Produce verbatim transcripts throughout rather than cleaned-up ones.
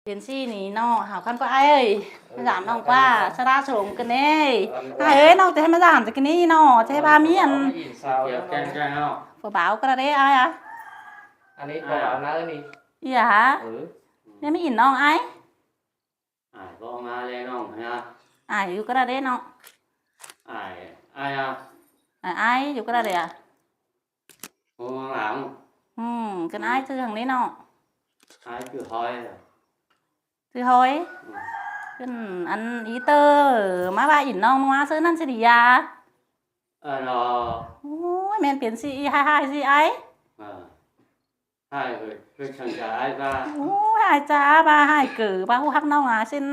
Pên ꞌsị ꞌnị ꞌnọ, hảư ꞌkhặn ꞌpưa ai ơi. Dám ꞌnọng ꞌpưa, sa đa sông ꞌcọ ꞌnị. Ai ơi, ꞌnọng ꞌchí ꞌhế ꞌmá dám ꞌchí ꞌnị ꞌnọ, ꞌchí ꞌhế ꞌva ꞌmí ăn. Phua báo ꞌcọ đa đế ai a. Ăn ꞌnị phua báo ꞌnị. Iya hả? ꞌNị ꞌmí ỉn ꞌnọng ai. Ai ꞌcọ ꞌmá ꞌlế ꞌnọng hả? Ai dú ꞌcọ đa đế ꞌnọng. Ai, ai a. Ai, ai dú ꞌcọ đa đế a. Ồ, lắm. Ừ, ꞌcọ ai ꞌchư hăng ꞌnị ꞌnọng. Ai ꞌchư Hói. ꞌCư Hói. Ơ, ăn ꞌí ꞌtơ ꞌmá ꞌva ỉn ꞌnọng ꞌmá ꞌsứ ꞌnặn ꞌsứ đi a. Ơ, nó. Ôi, ꞌmen pên ꞌsị ꞌhại ꞌhại ꞌsị ai. Ơ. ꞌHại ꞌcọ, ꞌcọ chắng cha ai ꞌva. Ôi, ꞌhại cha ꞌva, ꞌhại ꞌcọ ꞌva ꞌhụ ꞌhặc ꞌnọng a, ꞌsịn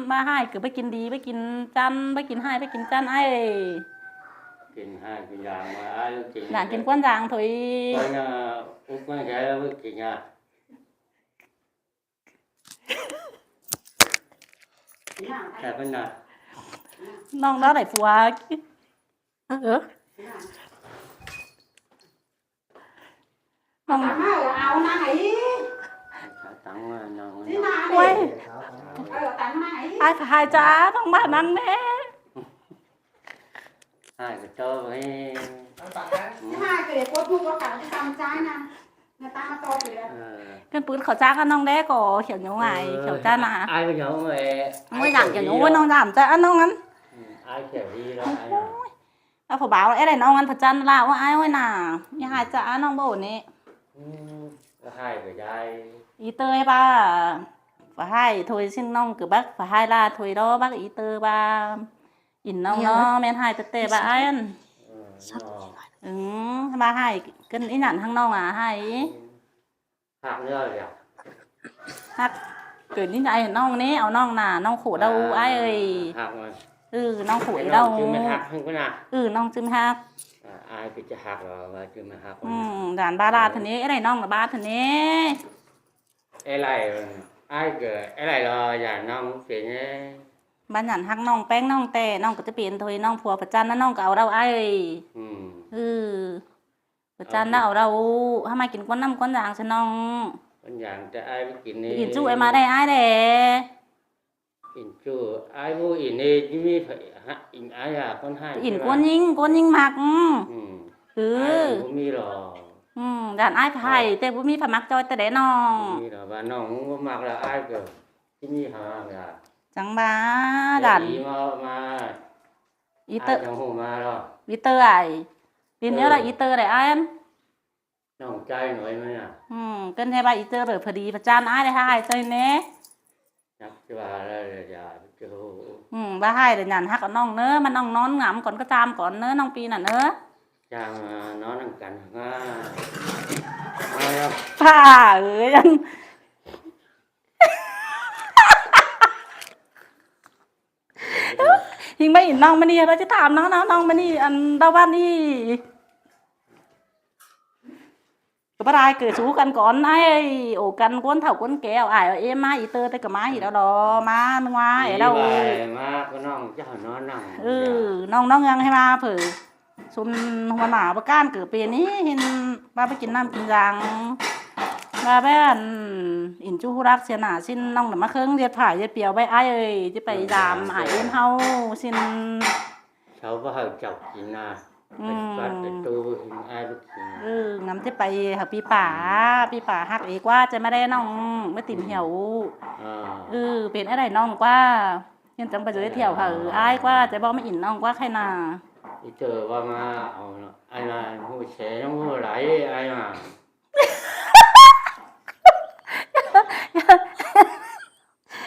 ꞌva ꞌhại ꞌcọ ꞌpá kin đi, ꞌpá kin chăn, ꞌpá kin ꞌhại, ꞌpá kin chăn ai. Kin ꞌhại kin dang ꞌva ai kin. Dang kin ꞌquán dang thôi. Ôi, nó, út ꞌquán dang ꞌva kin a. Thẻ bên nào? ꞌNọng đó đảy phua. Ơ. ꞌNọng. Tắng mà, áo năng ấy. Tắng mà, năng ấy. Ôi. Áo tắng năng ấy. Ai phải hại cha, ꞌnọng ꞌmá năng ꞌnê. Hai cái cho với. Hai cái để cốt nhung có cả cái tăm trái nè. Người ta mà to thì đấy. Ờ. ꞌCắn pứn khảu ꞌcháng ăn ꞌnọng đé ꞌcọ, khiẻo nhố ngại, khiẻo chăn à. Ai với nhau mà. Mới dám khiẻo nhố, ꞌnọng dám cha ăn ꞌnọng ăn. Ừ, ai khiẻo đi đó, ai à. Ôi. Ơ, phua báo é đảy ꞌnọng ăn phua chăn là, ôi, ai ôi nà. Như hai cha ăn ꞌnọng bộ ꞌnị. Ừ, hai cái dai. ꞌI ꞌtơ ꞌhại ꞌva. Phua ꞌhại thôi ꞌsịn ꞌnọng ꞌcọ bác, phua ꞌhại là thôi đó bác ꞌi ꞌtơ ꞌva. ꞌIn ꞌnọng ꞌnọ, ꞌmen ꞌhại ꞌtẹ ꞌtẹ ꞌva ai ăn. Ừ, ꞌva ꞌhại, ꞌcắn ꞌí nhẳn hăng ꞌnọng a ꞌhại. Hặc ꞌnớ ꞌlẹo. Hặc, ꞌcọ ꞌnị ai ꞌnọng ꞌnị, au ꞌnọng nả, ꞌnọng khổ đau ai ơi. Hặc ꞌnớ. Ừ, ꞌnọng khổ đau. Ê, ꞌnọng ꞌchư ꞌmen hặc hăng ꞌcọ nả. Ừ, ꞌnọng ꞌchư ꞌmen hặc. À, ai ꞌcọ ꞌchư hặc lo, ꞌva ꞌchư ꞌmen hặc. Ừ, dản ꞌva đa thử ꞌnị, ê đảy ꞌnọng ꞌva đa thử ꞌnị. Ê đảy, ai ꞌcọ, ê đảy lo, dản ꞌnọng pên ꞌnị. ꞌVa nhẳn hặc ꞌnọng ꞌpéng ꞌnọng ꞌtẹ, ꞌnọng ꞌcọ ꞌchí pên thôi, ꞌnọng phua phua chăn ꞌnớ ꞌnọng ꞌcọ au đau ai. Ừ. Ừ. Phua chăn ꞌnớ au đau, ꞌhứ ꞌmá kin ꞌquán ꞌnặm ꞌquán dang ꞌsớ ꞌnọng. ꞌQuán dang ꞌtẹ ai ꞌmá kin ꞌnị. ꞌIn ꞌchu ai ꞌmá đảy ai đé. ꞌIn ꞌchu ai ꞌmá ꞌin ꞌnị, ꞌchí ꞌmí phải hả, ꞌin ai à, ꞌcốn ꞌhại. ꞌIn ꞌcốn ꞌnhính, ꞌcốn ꞌnhính ꞌmặc. Ừ. Ừ. Ai ꞌmá ꞌmí lo. Ừ, dản ai phải hại, ꞌtẹ ꞌmá ꞌmí phải ꞌmặc ꞌchoi ꞌtẹ đé ꞌnọng. ꞌMí lo, ꞌva ꞌnọng ꞌmá ꞌmặc là ai ꞌcọ. ꞌChí ꞌmí hả, hả. Chắng ꞌva, dản. ꞌI ꞌmá, ꞌmá. ꞌI ꞌtơ. Ai chắng ꞌhụ ꞌmá lo. ꞌI ꞌtơ ai. Pên ꞌnớ là ꞌi ꞌtơ đảy ai ăn. ꞌNọng ꞌchái nói ꞌmá nả. Ừ, ꞌcắn ꞌhế ꞌva ꞌi ꞌtơ đảy phua đi, phua chăn ai đảy ꞌhại ꞌchoi ꞌnê. Chắc chứ ꞌva là, là, là, chứ. Ừ, ꞌva ꞌhại đảy nhẳn hặc ꞌnọng ꞌnớ, ꞌmá ꞌnọng ꞌnón ngắm cón ꞌcọ chăm cón ꞌnớ, ꞌnọng pi nả ꞌnớ. Chăm, à, ꞌnón năng cắn hả. Ai à. Phả ơi ăn. Hing ꞌmá ỉn ꞌnọng ꞌmá ꞌnị, ꞌva ꞌchí tham ꞌnọng, ꞌnọng, ꞌnọng ꞌmá ꞌnị, ăn đau ꞌván ꞌnị. ꞌCọ báu đai ꞌcọ sú căn cón ai, ổ căn ꞌcốn thảu ꞌcốn ké, ai ê ꞌmá ꞌi ꞌtơ ꞌtẹ ꞌcọ ꞌmá ꞌhịt au đo, ꞌmá ꞌnua ê đau. Ê, ꞌva ꞌmá ꞌcọ ꞌnọng chắc ꞌnón ꞌnọng. Ừ, ꞌnọng ꞌnọng ꞌnhắng ꞌhế ꞌva phở. Sum hua nả báu ꞌcan ꞌcọ pên ꞌnị, hên ꞌva ꞌpá kin ꞌnặm kin dang. ꞌVa ꞌvén, ỉn ꞌchu ꞌhụ đắc sia nả ꞌsịn ꞌnọng đảy ꞌmá ꞌkhớng ꞌdệt phải ꞌdệt piêu ꞌvạy ai ơi, ꞌchí pay dám ai ên ꞌháu ꞌsịn. Sau ꞌva hảư chảu kin nả. Ừ. Pay phát pay tu hên ai báu kin. Ừ, ngắm ꞌchí pay hảư pi pả, pi pả hặc ê ꞌquá ꞌchí ꞌmá đé ꞌnọng, ꞌmá tìm hiểu. Ờ. Ừ, pên ai đảy ꞌnọng ꞌquá. Hên chắng pay giới thiệu hảư ai ꞌquá, ꞌchí báu ꞌmá ỉn ꞌnọng ꞌquá khay nả. ꞌI ꞌtơ ꞌva ꞌmá, au, ai ꞌmá, ꞌhụ sẻ ꞌnọng ꞌhụ lai, ai ꞌmá.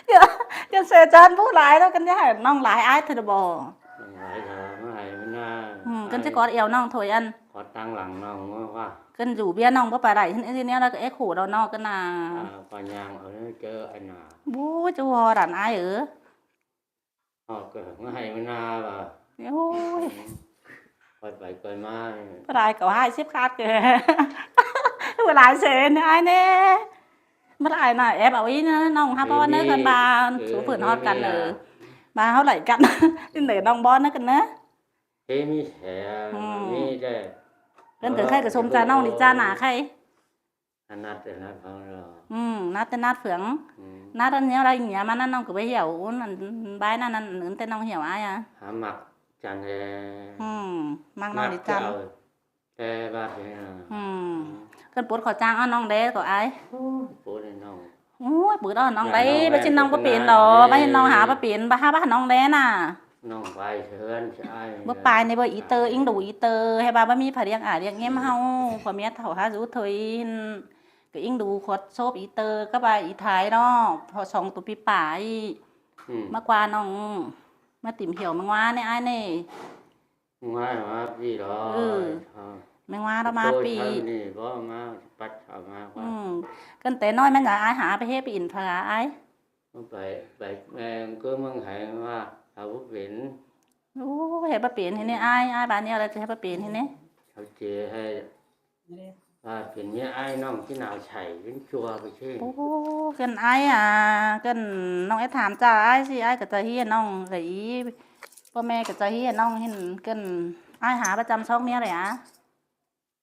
Ơ, ơ, sẻ chăn ꞌhụ lai ꞌnớ, ꞌcắn ꞌchí hảư ꞌnọng lai ai thôi báu. ꞌNọng lai ꞌnớ, ꞌmá lai ꞌmá nả. Ừ, ꞌcắn ꞌchí cót eo ꞌnọng thôi ăn. Cót tang lăng ꞌnọng ꞌmá ꞌva. ꞌCắn dú ꞌviạk ꞌnọng báu pay lai, hên ꞌnị ꞌnị ꞌlẹo ꞌcọ ê khổ đau ꞌnọng ꞌcắn nả. À, ꞌva ꞌnhắng au ꞌnớ ꞌchớ ai nả. Bố, ꞌchu ꞌhụ đản ai ơ. Hảư ꞌcọ ꞌmá ꞌhại ꞌmá nả ꞌva. Ôi. Quay pay quay ꞌmá. Báu đai ꞌcọ ꞌhại síp khát ꞌcọ. Báu đai sẻ ꞌnị ai ꞌnê. Báu đai nả ép au ꞌí ꞌnớ, ꞌnọng hák ꞌpó ꞌnớ căn ba, số phận hót căn ꞌnớ. Ba ꞌháu đảy căn. Tin đảy ꞌnọng bón ꞌnớ căn ꞌnớ. Thế mới sẻ, mới đây. Căn ꞌcọ khay ꞌcọ sôm cha ꞌnọng đi cha nả khay. Ăn nát tê nát phướng lo. Ừ, nát tê nát phướng. Ừ. ꞌNá đon ꞌnéo đaư ꞌnhá ꞌmá ꞌnặn ꞌnọng ꞌcọ báu hảư, ꞌún ꞌnặn bái ꞌnặn ꞌnặn ứn ꞌtẹ ꞌnọng hảư ai a. Hả, ꞌmặc chăn ê. Ừ, ꞌmặc ꞌnọng đi chăn. Ê, bác thế à. Ừ. Cơn pút khảu chang ó ꞌnọng đé ꞌcọ ai. Ú, pút đé ꞌnọng. Ú, pút ó ꞌnọng đé, bác ꞌsịn ꞌnọng báu pên đỏ, bác ꞌsịn ꞌnọng hả báu pên, bác hả bác ꞌnọng đé nả. ꞌNọng pay ꞌhướn ꞌchớ ai. Báu pay ꞌnị báu, ꞌí tơ, ꞌính đu ꞌí tơ, hảư bá báu ꞌmí pha điếng a điếng ꞌngém ꞌháu, pha ꞌmía thảu hả dú thôi. ꞌCọ ꞌính đu khuột sốp ꞌí tơ, ꞌcọ báu ꞌí thái đó, pho song tô pi pả ꞌí. Ừ. ꞌMá ꞌquá ꞌnọng, ꞌmá tìm hiểu ꞌmá ꞌnguá ꞌnị ai ꞌnị. ꞌMá ꞌmá pi đó. Ừ. Hả. ꞌMá ꞌnguá đó ꞌmá pi. Tôi thăm ꞌnị, báu ꞌmá, bắt thả ꞌmá ꞌquá. Ừ. Cơn té ꞌnọi ꞌmắn dả ai hả, pay ꞌhế pay in pha ai. Pay, pay, ê, ꞌcứ ꞌmướng Thái ꞌmá, hảư báu pên. Ú, hảư báu pên ꞌhế ꞌnị ai, ai bá ꞌnéo đaư ꞌchí hảư báu pên ꞌhế ꞌnị. Hảư ꞌchí hảư, à, pên ꞌnị ai ꞌnọng ꞌchí nao sai, pên ꞌchua pay ꞌchí. Ú, cơn ai a, cơn ꞌnọng é tham ꞌchạ ai ꞌsị, ai ꞌcọ ꞌchá ꞌhí ꞌnọng ꞌcọ ꞌí. ꞌPo ꞌme ꞌcọ ꞌchá ꞌhí ꞌnọng ꞌhịn, cơn ai hả báu chăm sóc ꞌnéo đảy a.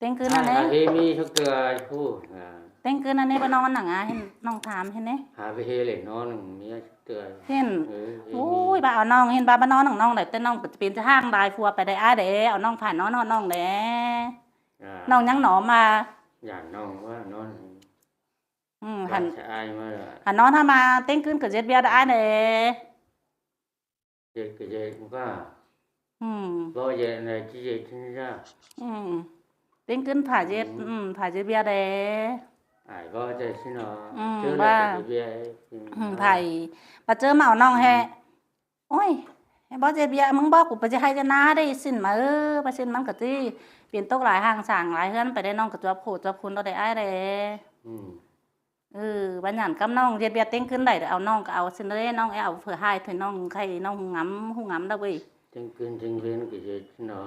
ꞌTếng ꞌcứn ꞌnặn ꞌnị. Ai hả, ꞌhế ꞌmí sắc tưa ai ꞌhụ, à. ꞌTếng ꞌcứn ꞌnặn ꞌnị báu ꞌnón ꞌnặn a, ꞌhịn ꞌnọng tham ꞌhịn ꞌnị. Hả, pay ꞌhế lả ꞌnón ꞌnặn ꞌmí sắc tưa. ꞌHịn. Ừ, ꞌhế ꞌmí. Ui, báu ꞌnọng ꞌhịn, báu báu ꞌnón ꞌnọng ꞌnọng đảy, ꞌtẹ ꞌnọng ꞌcọ pên ꞌchớ ꞌháng lai phua pay đảy ai đé, au ꞌnọng pha ꞌnón ꞌnọng đé. À. ꞌNọng ꞌnhắng ꞌnón ꞌmá. Dản ꞌnọng ꞌquá ꞌnón. Ừ, hẳn. Bác ꞌchá ai ꞌmá. Hẳn ꞌnón hả ꞌmá, ꞌtếng ꞌcứn ꞌcọ ꞌdệt ꞌviạk đảy ai đé. ꞌDệt ꞌcọ ꞌdệt ꞌquá. Ừ. Báu ꞌdệt ꞌnị ꞌchí ꞌdệt ꞌchí ꞌnị dá. Ừ. ꞌTếng ꞌcứn pha ꞌdệt, ừ, pha ꞌdệt ꞌviạk đé. Ai báu ꞌdệt ꞌchí ꞌnọ. Ừ, ꞌchớ báu. Lỏ ꞌcọ ꞌdệt ꞌviạk. Ừ, pha. Báu ꞌchớ ꞌmá au ꞌnọng ꞌhế. Ôi, báu ꞌdệt ꞌviạk, ꞌmứng báu, cu pay ꞌchí ꞌhại ꞌchớ ꞌnặn đảy ꞌsịn ꞌmá, ơ, báu ꞌsịn ꞌmắn ꞌcọ ꞌchí pên tốc lai ꞌháng sang lai ꞌhướn pay đảy, ꞌnọng ꞌcọ chuốp khổ chuốp khun đảy ai đé. Ừ. Ừ, báu nhẳn ꞌcắm ꞌnọng ꞌdệt ꞌviạk ꞌtếng ꞌcứn đảy, au ꞌnọng ꞌcọ au ꞌsịn đảy, ꞌnọng é au phở ꞌhại thôi ꞌnọng ꞌkhạy ꞌnọng ꞌhụ ngắm, ꞌhụ ngắm đảy ꞌvới. ꞌTếng ꞌcứn ꞌtếng ꞌviạk ꞌcọ ꞌdệt ꞌnọ,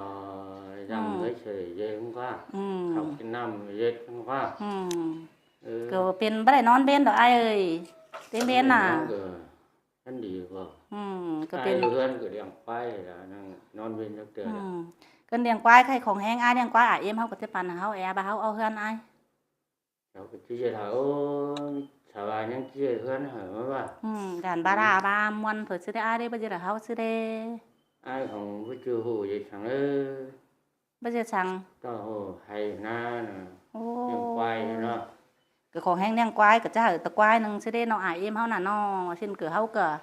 dăm ꞌvới ꞌchớ ꞌdệt ꞌquá. Ừ. Khảu kin ꞌnặm ꞌdệt ꞌquá. Ừ. Ừ. ꞌCọ pên báu đảy ꞌnón ꞌvến đỏ ai ơi. ꞌTếng ꞌvến nả. ꞋCọ ꞌnặn đi ꞌquá. Ừ, ꞌcọ pên. Ai ꞌhướn ꞌcọ ꞌliệng ꞌquái đa, ꞌnặn ꞌnón ꞌvến sắc tưa đa. Ừ. Cơn ꞌliệng ꞌquái ꞌkhạy khong ꞌhéng ai, ꞌliệng ꞌquái a ꞌếm ꞌháu ꞌcọ ꞌchí păn ꞌháu é, báu ꞌháu au ꞌhướn ai. Cháu ꞌcọ ꞌchí ꞌdệt hả, ơ, chả ai ꞌnhắng ꞌchí ꞌdệt ꞌhướn hả ꞌmá báu. Ừ, cản bá đa bá ꞌmuôn thôi ꞌsứ đé ai đé, báu ꞌdệt hả ꞌháu ꞌsứ đé. Ai khong báu ꞌchư ꞌhụ ꞌdệt săng ơ. Báu ꞌdệt săng. Tó ꞌhụ ꞌhạy ꞌnặn nả. Ô. ꞌLiệng ꞌquái ꞌnọ. ꞌCọ khong ꞌhéng ꞌliệng ꞌquái, ꞌcọ ꞌchá hảư ta ꞌquái ꞌnưng ꞌsứ đé ꞌnọ, ai ꞌếm ꞌháu nả ꞌnọ, ꞌsịn ꞌcọ ꞌháu ꞌcọ.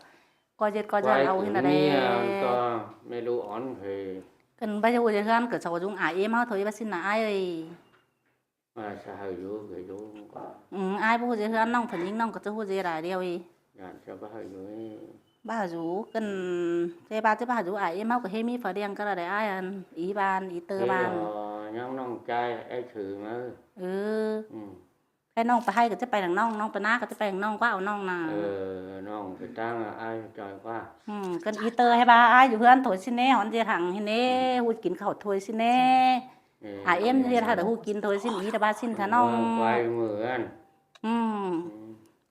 ꞌCọ ꞌdệt ꞌcọ ꞌdệt au ꞌhịn đa đé. ꞌQuái ꞌcọ ꞌmí, ơ, ꞌcọ ꞌmí ꞌlụk ón thôi. Cơn báu ꞌhụ ꞌdệt ꞌhướn ꞌcọ sau dú ai ꞌếm ꞌháu thôi, báu ꞌsịn nả ai ơi. Ơ, ꞌchá hảư dú, ꞌcọ dú ꞌquá. Ừ, ai báu ꞌhụ ꞌdệt ꞌhướn, ꞌnọng phủ ꞌnhính ꞌnọng ꞌcọ ꞌchí ꞌhụ ꞌdệt đa điêu ꞌnị. Dản ꞌchá báu hảư dú ꞌnị. Báu hảư dú, cơn, ꞌchớ báu ꞌchí báu hảư dú ai ꞌếm ꞌháu ꞌcọ ꞌhế ꞌmí pha điêng ꞌcọ đa đé ai ăn, ꞌí ꞌván, ꞌí ꞌtơ ꞌván. Ơ, ꞌnhắng ꞌnọng ꞌchái é thử ꞌmá. Ừ. Ừ. Hảư ꞌnọng pay ꞌhại ꞌcọ ꞌchí pay nẳng ꞌnọng, ꞌnọng pay ꞌná ꞌcọ ꞌchí pay nẳng ꞌnọng ꞌquá, au ꞌnọng nả. Ờ, ꞌnọng pay ꞌtáng ai ꞌchoi ꞌquá. Ừ, cơn ꞌí ꞌtơ hảư báu ai dú ꞌhướn thôi ꞌsịn ꞌnị, hón ꞌdệt hẳn ꞌhịn ꞌnị, ꞌhụ kin khảu thôi ꞌsịn ꞌnị. Ê, ai ꞌếm ê, ꞌdệt hảư đa ꞌhụ kin thôi ꞌsịn ꞌí đa báu ꞌsịn thả ꞌnọng. ꞌLiệng ꞌquái ꞌmự ꞌnặn. Ừ. Ừ.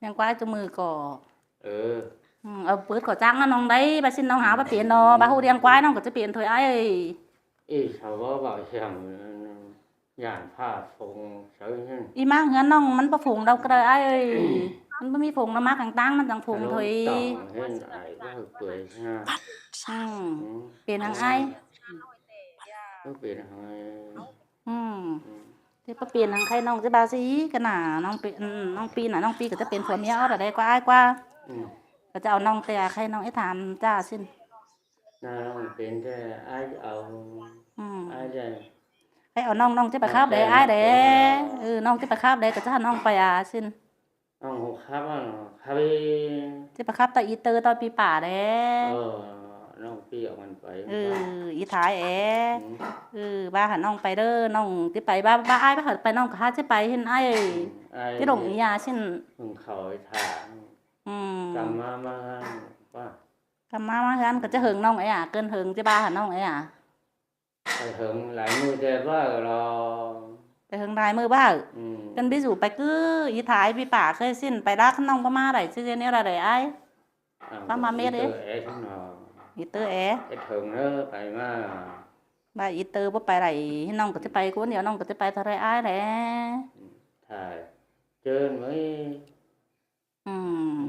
ꞌLiệng ꞌquái ꞌchu ꞌmự ꞌcọ. Ừ. Ừ, au pứt khảu chang ꞌnặn ꞌnọng đảy, báu ꞌsịn ꞌnọng hảư báu pên ꞌnọ, báu ꞌhụ ꞌliệng ꞌquái ꞌnọng ꞌcọ ꞌchí pên thôi ai. Ê, sau báu bảo hiểm, dản ꞌphạ phông sau ꞌnị. ꞌI ꞌmá ꞌhướn ꞌnọng ꞌmắn báu phông đaư ꞌcọ đaư ai ơi. ꞌMắn báu ꞌmí phông ꞌnọng, ꞌmá cang ꞌtáng ꞌmắn chắng phông thôi. Tỏng ꞌhướn ai báu hảư pưa ꞌnạ. Ừ. Pên hăng ai. Báu pên hăng ai. Ừ. Ừ. ꞌChí báu pên hăng ꞌkhạy ꞌnọng ꞌchí báu ꞌsị ꞌcọ nả, ꞌnọng pên, ừ, ꞌnọng ꞌpi nả, ꞌnọng ꞌpi ꞌcọ ꞌchí pên phua ꞌmía ók đa đé ꞌquá ai ꞌquá. Ừ. ꞌCọ ꞌchí au ꞌnọng ꞌtẹ ꞌkhạy ꞌnọng é tham ꞌchạ ꞌsịn. Nả, ꞌnọng pên ꞌtẹ ai au. Ừ. Ai ꞌtẹ. Ê, au ꞌnọng, ꞌnọng ꞌchí pay khắp đé ai đé. Ừ, ꞌnọng ꞌchí pay khắp đé, ꞌcọ ꞌchí hảư ꞌnọng pay a ꞌsịn. ꞌNọng khắp, khắp ꞌchí pay khắp ta ꞌí ꞌtơ ta pi pả đé. Ờ, ꞌnọng ꞌpi au ꞌmắn pay. Ừ, ꞌí Thái é. Ừ. Ừ, báu hảư ꞌnọng pay đaư, ꞌnọng ꞌchí pay, báu, báu ai báu hảư pay, ꞌnọng ꞌcọ hák ꞌchí pay ꞌhịn ai. Ừ, ai. ꞌChí đông ꞌí a ꞌsịn. Ưng khảu ꞌí Thái. Ừ. Căm ꞌmá ꞌmá ꞌhướn ꞌquá. Căm ꞌmá ꞌmá ꞌhướn ꞌcọ ꞌchí hưng ꞌnọng é a, cơn hưng ꞌchí báu hảư ꞌnọng é a. Pay hưng lai ꞌmự ꞌtẹ báu lỏ. Pay hưng lai ꞌmự báu. Ừ. Cơn ví dụ pay ꞌcứ ꞌí Thái ꞌpi pả ꞌkhới ꞌsịn pay đắc ꞌnọng báu ꞌmá đảy ꞌchí ꞌdệt ꞌnéo đa đảy ai. À, báu ꞌmá mết ꞌdệt. Ê, ꞌí ꞌtơ é. Ê, hưng ꞌnớ pay ꞌmá. Báu ꞌí ꞌtơ báu pay đảy, ꞌnọng ꞌcọ ꞌchí pay ꞌcốn điêu, ꞌnọng ꞌcọ ꞌchí pay ꞌtoi ai đé. Thái. Chơn ꞌmới. Ừ. Ừ.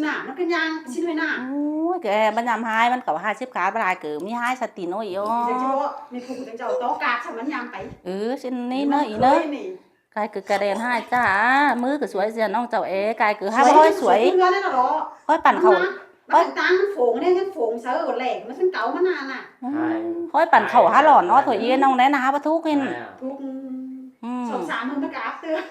ꞌnị ꞌnặn ꞌcọ ꞌnhắng ꞌsịn ꞌnị ꞌnặn. Ôi, kẻ ꞌmắn ꞌnhăm ꞌhại ꞌmắn ꞌcọ ꞌhại síp khát ꞌva lai ꞌcọ ꞌmí ꞌhại sắt tin ꞌnị ꞌo. ꞌCọ ꞌmí phu ꞌcọ ꞌcọ tó cát ꞌsịn ꞌmắn ꞌnhăm pay. Ừ, ꞌsịn ꞌnị ꞌnớ ꞌi ꞌnớ. Cai ꞌcọ kẻ đen ꞌhại ꞌchạ, ꞌmứ ꞌcọ suối sia ꞌnọng chảu é, cai ꞌcọ hák ꞌhọi suối. ꞌHọi păn khảu. ꞌMắn ꞌtáng phông ꞌnị, ꞌphông sáư lẻ ꞌmắn ꞌsịn cáu ꞌmắn ꞌnặn ꞌnạ. ꞌHọi păn khảu hák lỏn ꞌnọ thôi ꞌnọng ꞌnị ꞌnạ, hák ꞌva thúc ꞌhịn. Thúc. Song sam ꞌmắn ꞌcọ áp ꞌtưa.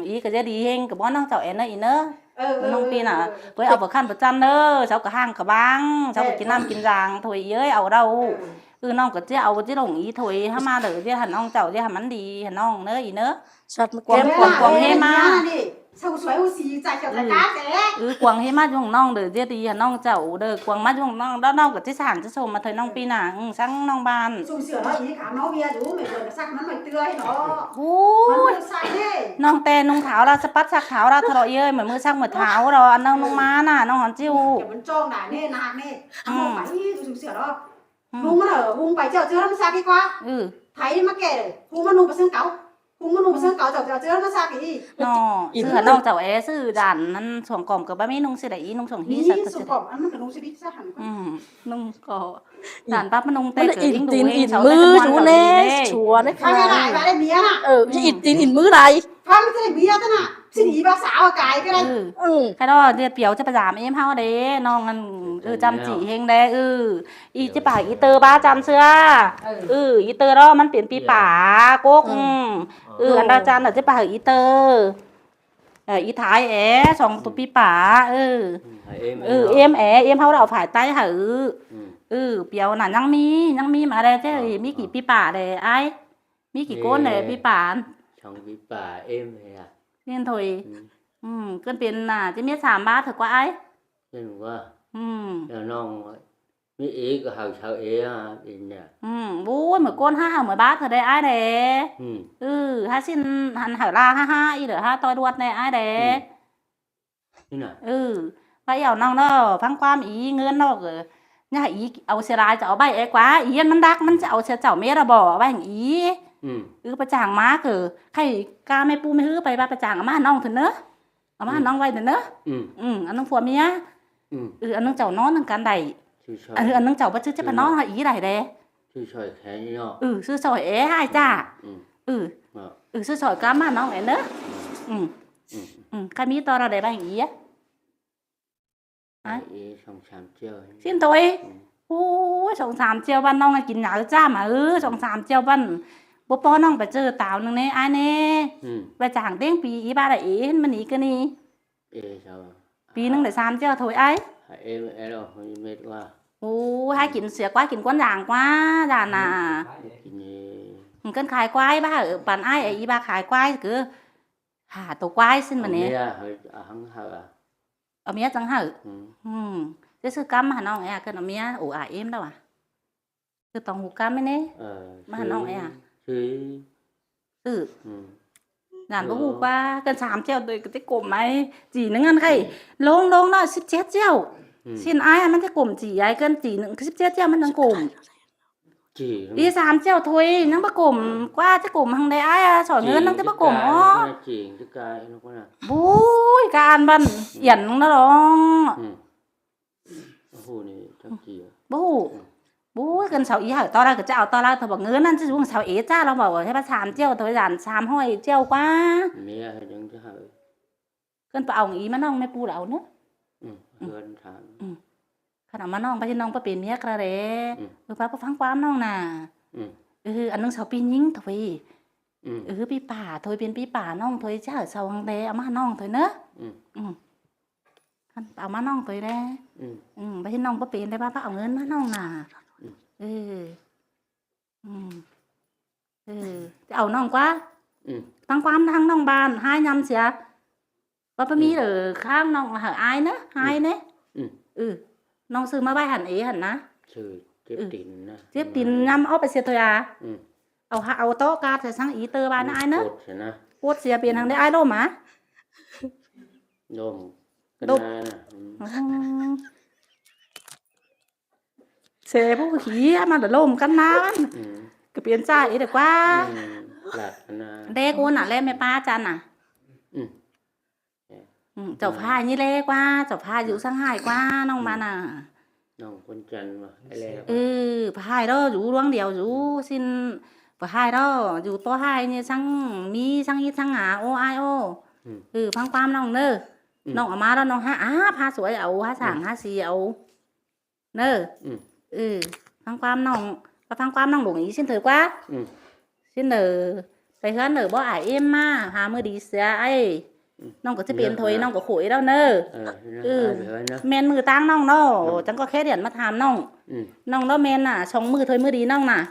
ꞋI ꞌcọ ꞌdệt đi ꞌhêng ꞌcọ bók ꞌnọng chảu é ꞌnớ ꞌi ꞌnớ. Ơ, ꞌnọng pi ꞌnạ, ꞌpưa au ꞌpưa khăn ꞌpưa chăn ꞌnớ, sau ꞌcọ ꞌhang ꞌcọ bang, sau ꞌcọ kin ꞌnặm kin dang thôi ꞌi ꞌới, au đaư. Ừ, ꞌnọng ꞌcọ ꞌchí au ꞌchí lông ꞌi thôi, hák ꞌmá đảy ꞌdệt hẳn ꞌnọng chảu, ꞌdệt hẳn ꞌmắn đi hẳn ꞌnọng ꞌnớ ꞌi ꞌnớ. Cuông, cuông ꞌhê ꞌmá. Sau suối u si chả chảu chả cát té. Ừ, cuông ꞌhê ꞌmá dú ꞌnọng đảy ꞌdệt đi hẳn ꞌnọng chảu đảy, cuông ꞌmá dú ꞌnọng, đaư ꞌnọng ꞌcọ ꞌchí sảng ꞌchí sôm ꞌmá thôi ꞌnọng pi ꞌnạ, ừ, săng ꞌnọng ꞌban. Sung sửa ꞌnọ ꞌi khả ꞌnọ ꞌviạk dú, ꞌmí ꞌcọ ꞌcọ sắc ꞌmắn ꞌmí ꞌtưa ꞌnị ꞌnọ. Ui. ꞌMắn ꞌcọ sắc ꞌnị. ꞌNọng ꞌtẹ ꞌnung tháo ꞌlạ, sắp pắt sắc tháo ꞌlạ, thọ ꞌi ꞌới, ꞌmí ꞌmứ sắc ꞌmí tháo ꞌlạ, ăn ꞌnọng ꞌnung ꞌmá ꞌnạ, ꞌnọng hẳn ꞌchí u. Kẻ ꞌmắn ꞌchong đảy ꞌnị, nặc ꞌnị. Ăn ꞌnọng pay, sung sửa ꞌnọ. ꞌNung ꞌmắn ꞌnớ, ꞌhung pay ꞌchưa ꞌchưa ꞌnặm sắc ꞌi ꞌqua. Ừ. Thái ꞌmá kẻ, ꞌhung ꞌmắn ꞌnung pay sưng cáu. Phung ꞌmá ꞌnung ꞌsướng cáu chảu chảu ꞌchớ ꞌmá ꞌsác ꞌnị. ꞌNo, ꞌsứ hả ꞌnọng chảu é ꞌsứ đản ꞌnặn, song cỏm ꞌcọ báu ꞌmí ꞌnung ꞌsứ đảy, ꞌnung song ꞌhí ꞌsác ꞌcọ. Song cỏm ꞌnặn ꞌmắn ꞌcọ ꞌnung ꞌsứ bít ꞌsác hẳn. ꞌNung ꞌcọ đản báp ꞌmắn ꞌnung té ꞌcọ ꞌính đu ꞌhêng sau ꞌmứ ꞌchọ ꞌnị. Sua ꞌnị. Phắng ꞌnị lai bá đảy ꞌmía ꞌnạ. ꞋIn tin ꞌin ꞌmứ lai. Phắng ꞌchớ đảy ꞌmía ꞌtá ꞌnạ. ꞌSịn ꞌí bá sáo cai ꞌcọ đảy. Khay ꞌnọ ꞌliệt piêu ꞌchớ pá dam ꞌếm ꞌháu đé, ꞌnọng ꞌnặn, chăm chỉ ꞌhêng đé. ꞌI ꞌchớ pá ꞌí ꞌtơ bá chăm ꞌsứa. ꞌI ꞌtơ ꞌnọ ꞌmắn piến pi pả cốc. Ăn đa chăn ꞌchớ pá ꞌí ꞌtơ. Ơ, ꞌí thái é, song tô pi pả. ꞌIm é, ꞌiếm ꞌháu đảy phải ꞌtái hảư. Piêu ꞌnặn ꞌnhắng ꞌmí, ꞌnhắng ꞌmí ꞌmá đé ꞌchớ ꞌmí kỉ pi pả đé ai. ꞌMí kỉ ꞌcốn đé pi pả. Song pi pả ꞌiếm é. ꞌNéo thôi. ꞌCơn piến ꞌnạ ꞌchớ ꞌmía sam bá thử ꞌquá ai. ꞌNéo ꞌnọng ꞌmí ꞌí ꞌcọ hảư sau ꞌí ꞌnị. Búi ꞌmự ꞌcốn hák hảư ꞌmự bá thử đé ai đé. Hák ꞌsịn hẳn hảư ꞌla hák hák ꞌí đảy hák ꞌtoi đuột đé ai đé. Bá ꞌnọng ꞌnọ phắng ꞌquám ꞌí ꞌngớn ꞌnọ ꞌcọ ꞌnhá ꞌí au sia lai chảu au ꞌvạy é ꞌquá ꞌí ꞌnặn ꞌmắn đắc ꞌmắn ꞌchí au sia chảu ꞌmía đa bók ꞌvạy ꞌí. Pá chang ꞌmá ꞌcọ khay cá ꞌme ꞌpu ꞌme ꞌhứ pay bá pá chang au ꞌmá ꞌnọng thử ꞌnớ. Au ꞌmá ꞌnọng ꞌvạy ꞌnớ. Ăn ꞌnọng phua ꞌmía. Ăn ꞌnọng chảu ꞌnón ꞌnưng căn đảy. Ăn ꞌnọng chảu bá ꞌchư ꞌchớ pá ꞌnón hảư ꞌí đảy đé. ꞌSư sỏi é ꞌhại chả. ꞌSư sỏi cá ꞌmá ꞌnọng é ꞌnớ. Khay ꞌmí ꞌto ꞌnọ đảy bá ꞌí. ꞌSịn thôi. Ôi, song sam ꞌcheo ꞌvắn ꞌnọng kin nháư chả ꞌmá ư, song sam ꞌcheo ꞌvắn. Báu ꞌpo ꞌnọng pá ꞌchớ táo ꞌnưng ꞌnê, ai ꞌnê. Pá chang ꞌtếng pi ꞌí bá đảy ꞌí ꞌhịn ꞌmá ꞌnị ꞌcọ ꞌnị. Pi ꞌnưng đảy sam ꞌcheo thôi ai. Ôi, hák kin sia ꞌquá, kin ꞌquán dang ꞌquá, dang ꞌnạ. ꞌCơn khai ꞌquái bá hảư păn ai, ꞌí bá khai ꞌquái ꞌcứ. Hả tô ꞌquái ꞌsịn ꞌmá ꞌnê. Au ꞌmía chắng hảư. Ơ, ꞌchớ ꞌsứ cắm hả ꞌnọng é, ꞌcơn au ꞌmía, ổ ải êm đaư à. ꞌCơn tong hủ cắm ꞌmá ꞌnê. ꞌMá hả ꞌnọng é à. ꞌSứ. Dản báu hủ ꞌquá, ꞌcơn sam ꞌcheo đuổi ꞌcọ té cốm mai. Chỉ ꞌnưng ăn khay. Lông lông ꞌnọ síp chết ꞌcheo. ꞌSịn ai ꞌmắn té cốm chỉ ai ꞌcơn chỉ ꞌnưng síp chết ꞌcheo ꞌmắn ꞌnưng cốm. Chỉ ꞌí sam ꞌcheo thôi, ꞌnhắng báu cốm ꞌquá ꞌchớ cốm hăng đé ai à, sỏi ꞌngớn ꞌnăng té báu cốm ó. Búi, ꞌcán ꞌvắn, yển ꞌnưng ꞌnọ lông. Báu hủ. Búi, ꞌcơn sau ꞌí hảư ꞌto ꞌla ꞌcọ ꞌchạ au ꞌto ꞌla thôi, báu ꞌngớn ꞌnặn ꞌchí dú sau ꞌí ꞌchạ lông, báu hảư ꞌhế bá sam ꞌcheo thôi, dản sam ꞌhọi ꞌcheo ꞌquá. ꞌCơn pá au ꞌí ꞌmá ꞌnọng ꞌme ꞌpu đaư ꞌnớ. Khăn au ꞌmá ꞌnọng, bá ꞌhịn ꞌnọng báu pên ꞌmía ꞌcọ đé. Báu, báu phắng ꞌquám ꞌnọng ꞌnạ. Ăn ꞌnưng sau pi ꞌnhính thôi. Pi pả thôi, pên pi pả ꞌnọng thôi, ꞌchạ hảư sau hăng đé, au ꞌmá ꞌnọng thôi ꞌnớ. Khăn au ꞌmá ꞌnọng thôi đé. Bá ꞌhịn ꞌnọng báu pên đé, bá, bá au ꞌngớn ꞌmá ꞌnọng ꞌnạ. Au ꞌnọng ꞌquá. Phắng ꞌquám hăng ꞌnọng bản, ꞌhại ꞌnhăm sia. Báu, báu ꞌmí lỏ kháng ꞌnọng hảư ai ꞌnớ, ꞌhại ꞌnê. ꞌNọng ꞌsứ ꞌmá ꞌvạy hẳn ế hẳn ꞌnạ. Chếp tin ꞌnhăm ók pay sia thôi à. Au hả, au tó ꞌcát sia săng ꞌí ꞌtơ ꞌván ai ꞌnớ. Pốt sia pên hăng đé ai ꞌlốm à. Sia báu hí ꞌmá lỏ ꞌlốm căn ꞌnạ. ꞌCọ pên ꞌchạ ế đé ꞌquá. Đé ꞌcốn ꞌnạ ꞌlé ꞌme ꞌpá chăn ꞌnạ. Chảu ꞌphạ ꞌnị ꞌlé ꞌquá, chảu ꞌphạ dú săng ꞌhại ꞌquá ꞌnọng ꞌmá ꞌnạ. ꞌPhạ ꞌhại đó dú ꞌluống điêu dú ꞌsịn. ꞌPhạ ꞌhại đó dú tó ꞌhại ꞌnị săng ꞌmí săng ꞌhịt săng hả ô ai ô. Phắng ꞌquám ꞌnọng ꞌnớ. ꞌNọng au ꞌmá đó ꞌnọng hả áp hả suối au hả sảng hả sì au. ꞌNớ. Phắng ꞌquám ꞌnọng, bá phắng ꞌquám ꞌnọng lông ꞌí ꞌsịn thôi ꞌquá. ꞌSịn ꞌnớ, pay ꞌhướn ꞌnớ báu ải êm ꞌmá, hả ꞌmự đi sia ai. ꞌNọng ꞌcọ ꞌchí pên thôi, ꞌnọng ꞌcọ khỏi đó ꞌnớ. ꞌMen ꞌmự ꞌtáng ꞌnọng ꞌnớ, chắng ꞌcọ khé điện ꞌmá tham ꞌnọng. ꞌNọng đó ꞌmen ꞌnạ, song ꞌmự thôi ꞌmự đi ꞌnọng ꞌnạ.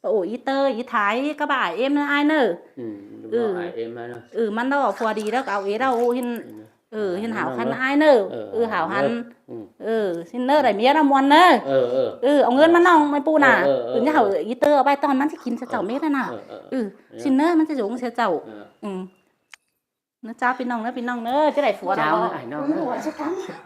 Báu ổ ꞌí ꞌtơ, ꞌí thái, cá báu ải êm ꞌnớ ai ꞌnớ. ꞌMắn đó phua đi đó, au ế đó, ꞌhiến hảo khăn ai ꞌnớ. ꞌHảo hẳn. ꞌSịn ꞌnớ đảy ꞌmía ꞌnạ ꞌmuôn ꞌnớ. Au ꞌngớn ꞌmá ꞌnọng ꞌmá ꞌpu ꞌnạ. ꞌNhá hảư ꞌí ꞌtơ au ꞌvạy ꞌtọn ꞌmắn ꞌchí kin sia chảu mết ꞌnạ. ꞌSịn ꞌnớ ꞌmắn ꞌchí dú sia chảu. ꞌNớ chao ꞌpi ꞌnọng ꞌnớ, ꞌpi ꞌnọng ꞌnớ, ꞌchí đảy phua ꞌnọng.